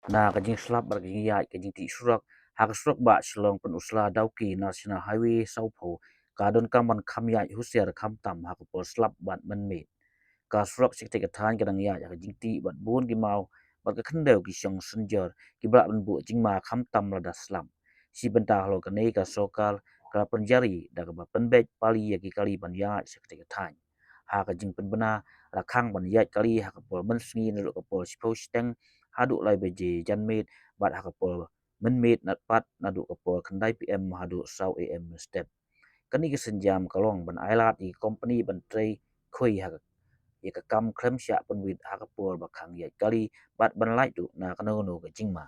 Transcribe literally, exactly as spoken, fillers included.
Na ka jingslap bad ka jingïaid ka jingtih surok ha ka surok bah Shillong Pynursla Dawki National Highway sawphew, ka donkam ban kham ïaid husiar khamtam ha ka por slap bad mynmiet. Ka surok sha katei ka thaiñ ka dang ïaid ha ka jingtih bad bun ki maw bad ka khyndew ki shong synjor kiba lah ban buh jingma khamtam lada slap. Shi bynta halor kane ka sorkar ka la pynjari da kaba pynbeit pali ïa ki kali ban ïaid sha katei ka thaiñ. Ha ka jingpynbna, la khang ban ïaid kali ha ka por mynsngi naduh ka por shiphew shiteng haduh lai baje janmiet bad ha ka por mynmiet naduh pat naduh ka por khyndai P M haduh saw A M mynstep. Kane ka sienjam ka long ban ailad ïa ki kompani ban trei khuid ha ka, ïa ka kam khlem shah pynwit ha ka por ba khang ïaid kali bad ban lait ruh na kano kano ka jingma.